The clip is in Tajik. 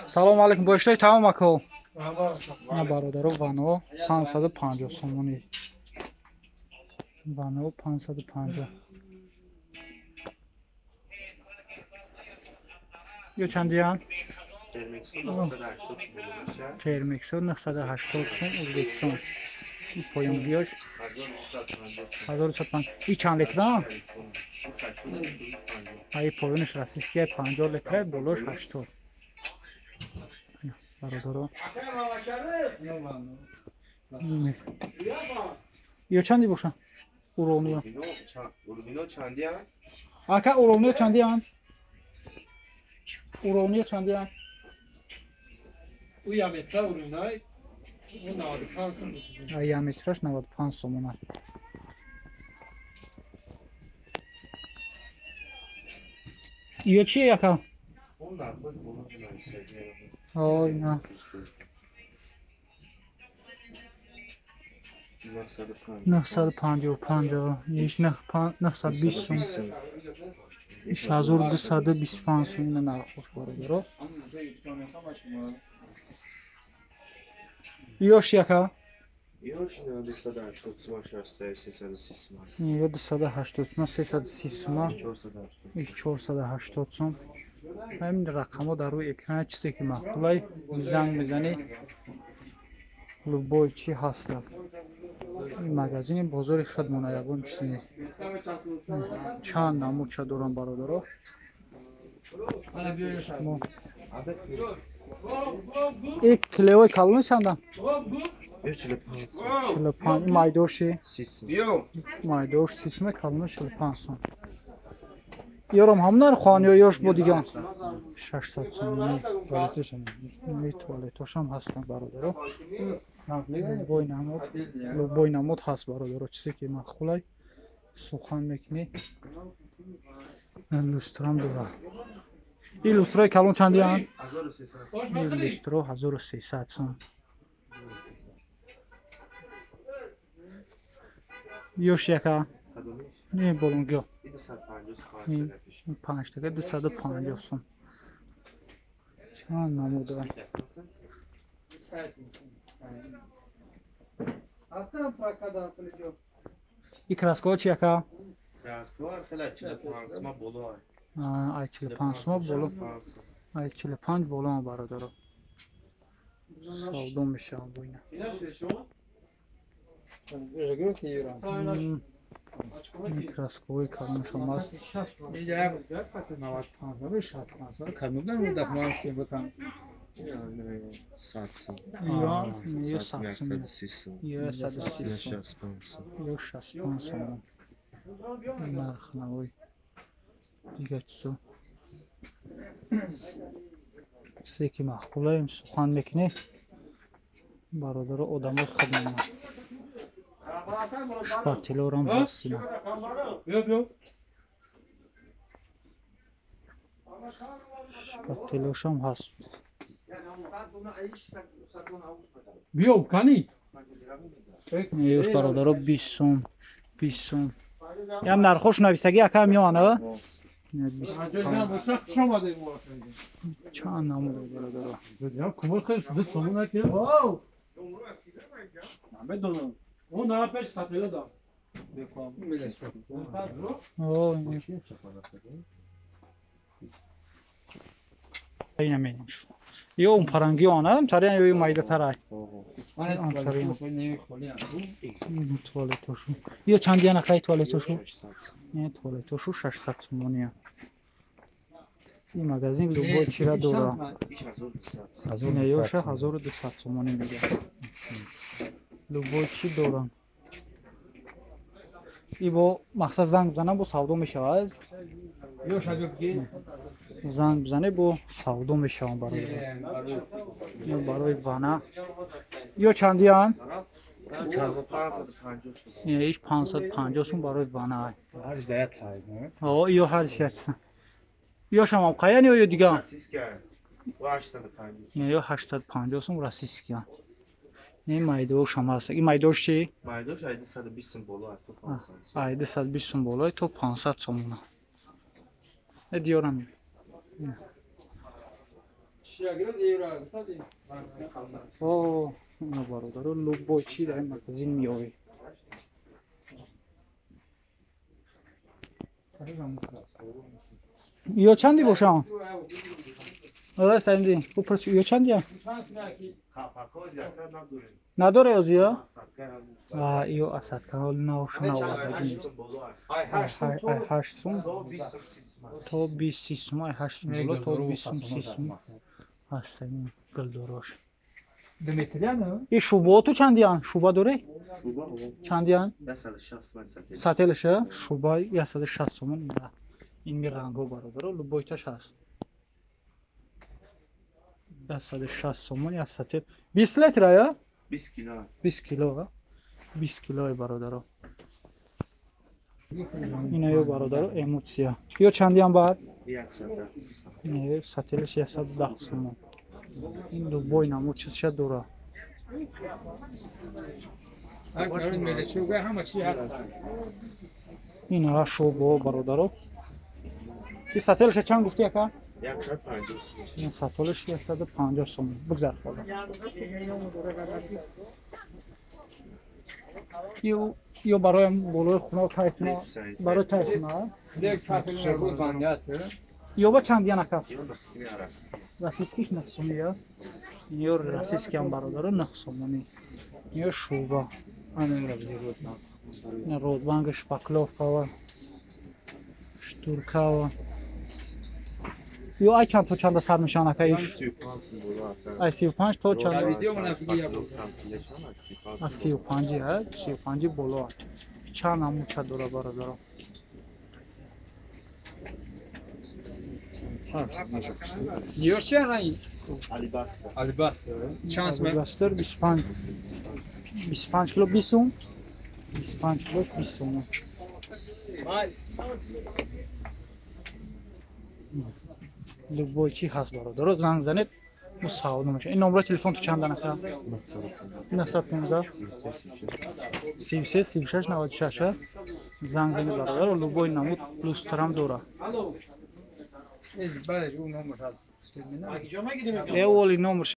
Салому алейкум, бо иштои тамом ако. На бародаро, вано 550 сомонӣ. Вано 550. Ё чандиян? Термиксо 980 сом, Ӯзбекистон. Поёнгиёш 1950. И чанд литра? Ай поёнаш российский 50 литра, болош 80. Бародаро. Ё чанди боша? Уровниё. Уровниё чандиян? Ака уровниё чандиян? Уровниё чандиян? У яметра уровнай 95 сом. А яметраш 95 сомона. Ё чи яка? Ой, на. 955, иш 920 сом. Иш 1225 сом ина нархош бародаро. Ёш яка? Ёш 280 сом, 330 сом. Ё 280 сом, 330 сом. Иш 480 сом. Ҳамин рақамҳо дар рӯи экран, чизе ки маъқулай занг мезанӣ, любой чи ҳастад. Ин магазини бозори хидмона, ягон чизе не. Чанд намудча дорам бародаро. И клеои калони чанда? 45. Майдоши? Майдош 30 сом, калони 45 сом. Ёрам ҳам нархоҳанд ё ёш бо дигар? 600 сомонӣ. Туалетошам ҳастанд бародаро. Любой намуд, любой намуд ҳаст бародаро. Чизе ки маъқулай сухан мекунӣ. Люстрам дорад. Ин люстрои калон чандиянд? Ин люстро 1300 сом. Ёш яка? Не болонгиё. Панҷ така 250 сом. Чанд намуд дорад? И краскаҳо чи яка? Ай 45 сома боло. Ай 45 боло бародаро. Савдо мешаванд бо ина. Краскаҳои калоншон аст. Ё 100 сом. Ё 130 сом. Ё 65 сом. Нархнавои дигар чизо. Чизе ки маъқулаем сухан мекунӣ бародаро, одамои хидмат. Шпателорам ҳаст ина. Шпателошам ҳаст. Биё, кани? Ёш бародаро 20 сом, 20 сом. Ям нархош навистагӣ ака меоянд, а? Чанд намуд бародаро? Ё он паранги онам, тариан ё майдатарай. Туалетошу. Ё чандиян акай туалетошу? Не, туалетошу 600 сомония. Ин магазин любой чира дора. Не, ёша 1200 сомонӣ мегӯяд. Любой чи дорам. И бо мақсад занг бизанам, бо савдо мешавад. Занг бизане, бо савдо мешавам барои. Барои вана. Ё чандиян? Иш 550 сум барои вана. О, ё ҳар шаш. Ё шамам қаян ё дигар? Ё 850 сум российский. Не майдош ҳам ҳаст. Ин майдош чи? Майдош ай 220 сум боло, то 500. Ай 220 сум боло, то 500 сомона. Э диёрам. О, ина бародаро, любой чи дар ин магазин меёвӣ. Ё чанди бошам? Ора саимди, бупурс, ё чандия? Надоре озия? А, ё асадка ҳол навша навадаги нест. Ай 8 сум то 20 сум, ай 8 сум боло то 20 сум, 30 сум ҳаст ин гулдорош. И шубаоту чандиян? Шуба дорӣ? Чандиян? Сателаша? Шуба 160 сомон. Ин ми рангҳо бародаро, любойташ ҳаст. 160 сомон, як сател. 20 литра я? 20 кило. 20 кило, 20 килои бародаро. Ина ё бародаро эмоция. Ё чандиян баъд? 110. Не, сателаш 110 сомон. Ин любой намуд чизша дора. Ина шубо бародаро. И сателаша чанд гуфти ака? 150 сом. Ин сатолаш 150 сом. Бигзар хола. Ё барои болои хона тай хона, барои тай хона. Ёба чанд ян ака? Российскиш 9 сомӣ я? Ё российскиам бародаро 9 сомонӣ. Ё шуба. Ин родбанг шпакловкава, штуркава. Ё ай чанд то чанда сар мешаванд ака иш? Ай 35 то чанд? Аз 35 а, 35 боло. Чанд намуча дора бародаро? Алибастер 25. 25 кило 20 сум. 25 килош 20 сум. Любой чи ҳаст бародаро, занг занед, мо савдо мешавад. Ин номраи телефон ту чанд анака? 915 33 36 96. Занг занед бародаро, любой намуд люстрам дора. Э, оли номер.